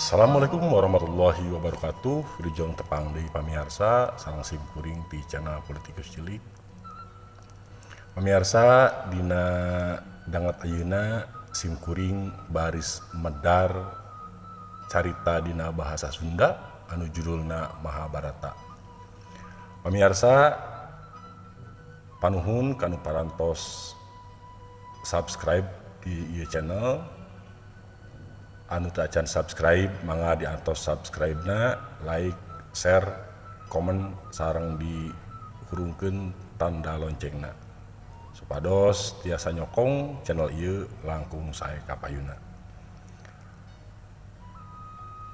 Assalamualaikum warahmatullahi wabarakatuh. Wilujeng tepang deui, pamiarsa, sareng sim kuring di channel Politikus Cilik. Pamiarsa, dina danget ayeuna sim kuring baris medar carita dina bahasa Sunda anu judulna Mahabharata. Pamiarsa, panuhun kanu parantos subscribe di ieu channel. Anu teu acan subscribe, mangga diantos subscribe na, like, share, komen, sareng dihurungkeun tanda loncengna supados tiasa nyokong channel ieu langkung sae kapayuna.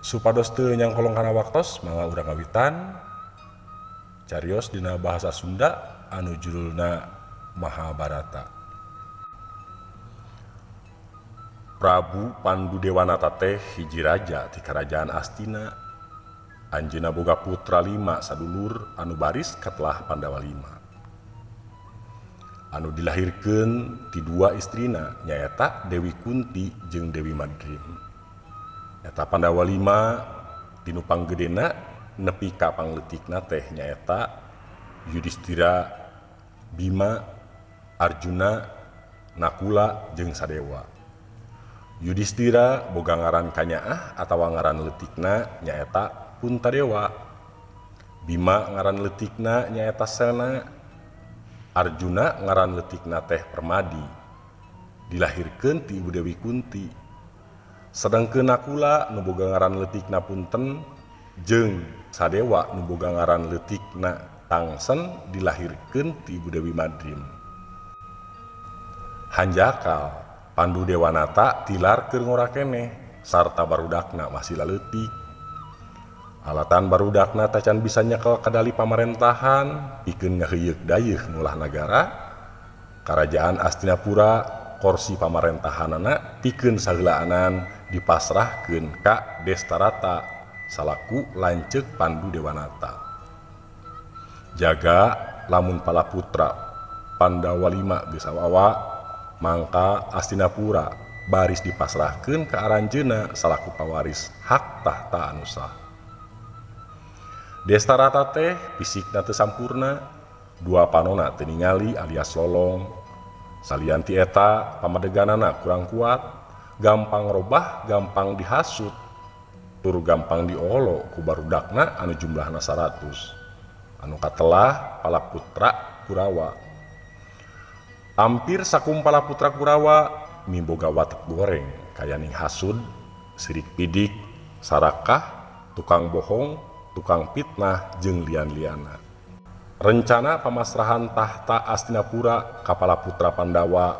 Supados teu nyangkolong kana waktos, mangga urang ngawitan carios dina bahasa Sunda anu judulna Mahabharata. Prabu Pandu Dewanata teh hiji raja ti Karajaan Astina. Anjeunna boga putra lima sadulur anu baris katelah Pandawa lima. Anu dilahirkeun ti dua istrina, nyaeta Dewi Kunti jeung Dewi Madrim. Eta Pandawa lima tinu panggedena nepi ka pangleutikna teh nyaeta Yudhistira, Bima, Arjuna, Nakula jeung Sadewa. Yudhistira boga ngaran kanyaah atawa ngaran leutikna nyaeta Puntadewa. Bima ngaran leutikna nyaeta Sena. Arjuna ngaran leutikna teh Permadi. Dilahirkeun ti Ibu Dewi Kunti. Sedangkeun Nakula nu boga ngaran leutikna Punten jeung Sadewa nu boga ngaran leutikna Tangsen dilahirkeun ti Ibu Dewi Madrim. Hanjakal Pandu Dewanata tilar keur ngora keneh sarta barudakna masih laleutik. Alatan barudakna tacan bisa nyekel kadali pamarentahan pikeun ngaheuyeuk dayeuh ngulah nagara. Karajaan Astinapura, korsi pamarentahanana pikeun saheulaanan dipasrahkeun ka Destarata salaku lanceuk Pandu Dewanata. Jaga lamun pala putra Pandawa lima geus awa, mangka Astinapura baris dipasrahkeun ka aranjeunna salaku pawaris hak tahta anu sah. Destarata teh fisikna teu sampurna, dua panona teu ningali alias lolong. Salian ti eta, pamadeganana kurang kuat, gampang robah, gampang dihasut, tur gampang diolo ku barudakna anu jumlahna 100. Anu katelah pala putra Kurawa. Ampir sakumpala putra Kurawa miboga watek goreng kayaning hasud, sirik pidik, sarakah, tukang bohong, tukang fitnah jeung lian-liana. Rencana pamasrahan tahta Astinapura ka pala putra Pandawa,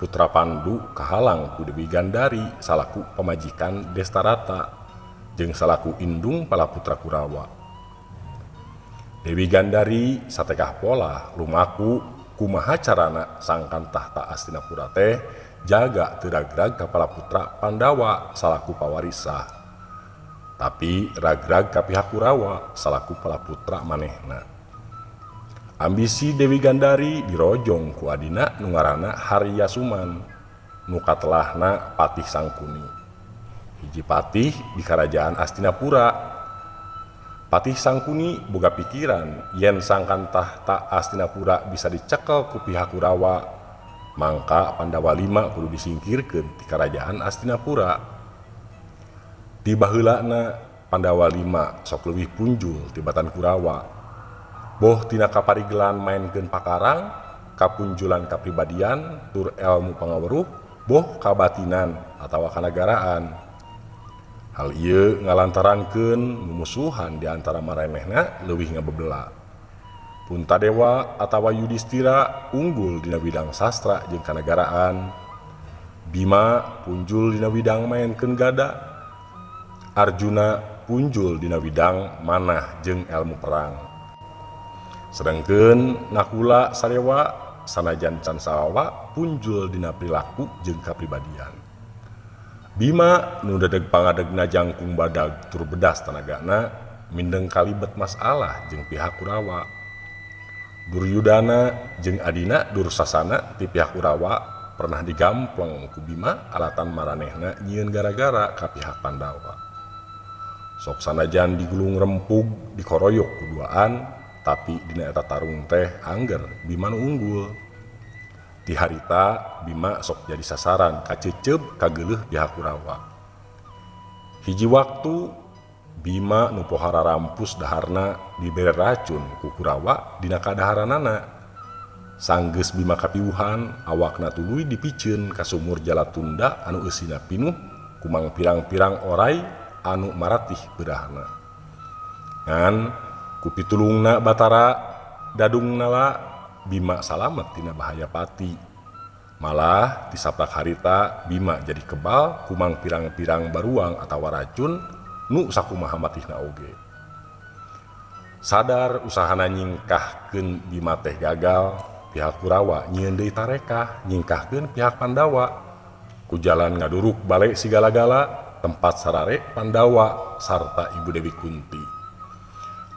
putra Pandu, kahalang ku Dewi Gandari salaku pamajikan Destarata jeung salaku indung pala putra Kurawa. Dewi Gandari satekah pola lumaku kumaha carana sangkan tahta Astinapura teh jaga teu ragrag ka pala putra Pandawa salaku pawarisa, tapi ragrag ka pihak Kurawa salaku pala putra manehna. Ambisi Dewi Gandari dirojong ku adina nu ngaranna Harya Suman, nu katelahna Patih Sangkuni, hiji patih di Karajaan Astinapura. Patih Sangkuni boga pikiran yen sangkan tahta Astinapura bisa dicekel ku pihak Kurawa, mangka Pandawa lima kudu disingkirkeun ti Karajaan Astinapura. Ti baheulana Pandawa lima sok leuwih punjul tibatan Kurawa. Boh tina kaparigelan mainkeun pakarang, kapunjulan kapribadian, tur elmu pangaweruh, boh kabatinan atawa kanagaraan. Hal ieu ngalantarankeun mumusuhan di antara maranehna leuwih ngabebela. Puntadewa atawa Yudhistira unggul dina bidang sastra jeung kanagaraan. Bima punjul dina bidang mainkeun gada. Arjuna punjul dina bidang manah jeung elmu perang. Sedangkeun Nakula Sadewa sanajan can sawawa punjul dina perilaku jeung kapribadian. Bima nu dedeg pangadegna jangkung badag tur bedas tanagana mindeng kalibet masalah jeung pihak Kurawa. Duryudana jeung adina Dursasana ti pihak Kurawa pernah digampleng ku Bima alatan maranehna nyieun gara-gara ka pihak Pandawa. Sok sanajan digulung rempug dikoroyok ku duaan, tapi dina eta tarung teh angger Bima nu unggul. Ti harita Bima sok jadi sasaran kaceceb kageuleuh pihak Kurawa. Hiji waktu Bima nu pohara rampus daharna dibere racun ku Kurawa dina kadaharanana. Sanggeus Bima kapiuhan awakna tuluy dipiceun ka sumur Jalatunda anu eusina pinuh kumang pirang-pirang orai anu maratih beurahna. Ngan ku pitulungna Batara Dadung Nala Bima salamet tina bahaya pati. Malah tisaprak harita Bima jadi kebal kumang pirang-pirang baruang atawa racun nu sakumaha matihna oge. Sadar usahana nyingkahkeun Bima teh gagal, pihak Kurawa nyieun deui tarekah nyingkahkeun pihak Pandawa. Ku jalan ngaduruk bale sigala-gala tempat sarare Pandawa sarta Ibu Dewi Kunti.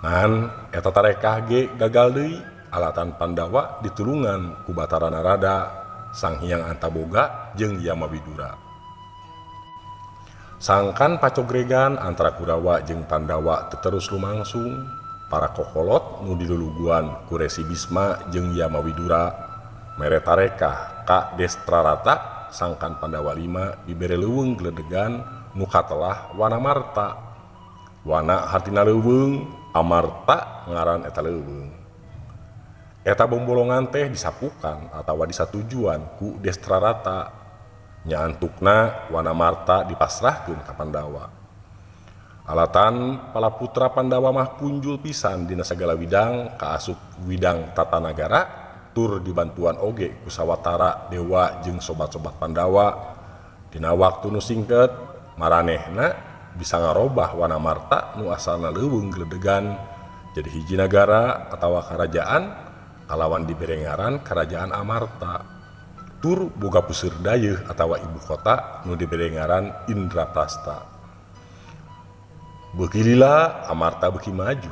Ngan eta tarekah ge gagal deui alatan Pandawa ditulungan ku Batara Narada, Sang Hyang Antaboga jeung Yama Widura. Sangkan pacogregan antara Kurawa jeung Pandawa terus lumangsung, para kokolot nu diluluguan ku Resi Bisma jeung Yama Widura mere tarekah ka Destrarata sangkan Pandawa 5 dibere leuweung gledegan nu katelah Wanamarta. Wana hartina leuweung, Amarta ngaran eta leuweung. Eta bombolongan teh disapukan atawa disatujuan ku Destrarata. Nyaantukna Wanamarta dipasrahkeun ka Pandawa. Alatan palaputra Pandawa mah punjul pisan dina sagala widang kaasup widang tata nagara tur dibantuan oge ku sawatara dewa jeung sobat-sobat Pandawa. Dina waktu nu singket maranehna bisa ngarobah Wanamarta nu asalna leuweung gledegan jadi hiji nagara atawa karajaan kalawan dibere ngaran Kerajaan Amarta. Tur boga puseur dayeuh atawa ibu kota nu dibere ngaran Indraprasta. Beuki lila Amarta beuki maju,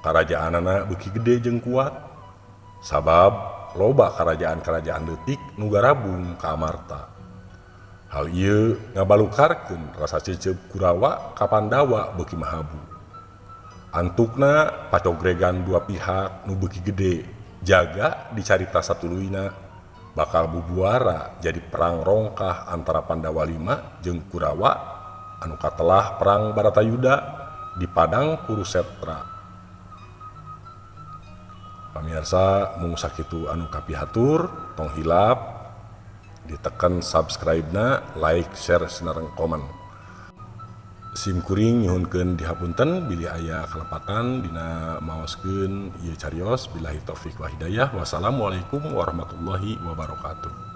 karajaanana beuki gede jeung kuat. Sabab loba karajaan-karajaan leutik nu garabung ka Amarta. Hal ieu ngabalukarkeun rasa cecep Kurawa ka Pandawa beuki mahabu. Antukna pacogregan dua pihak nu beuki gede jaga dicarita satuluyna bakal bubuara jadi perang rongkah antara Pandawa 5 jeung Kurawa anu katelah perang Baratayuda di Padang Kurusetra. Pamirsa mung sakitu anu kapihatur, tong hilap ditekan subscribe-na, like, share, sareng komen. Sim kuring nyuhunkeun dihapunten bilih aya kalepatan dina maoskeun ieu carios. Billahi taufik wa hidayah. Wassalamualaikum warahmatullahi wabarakatuh.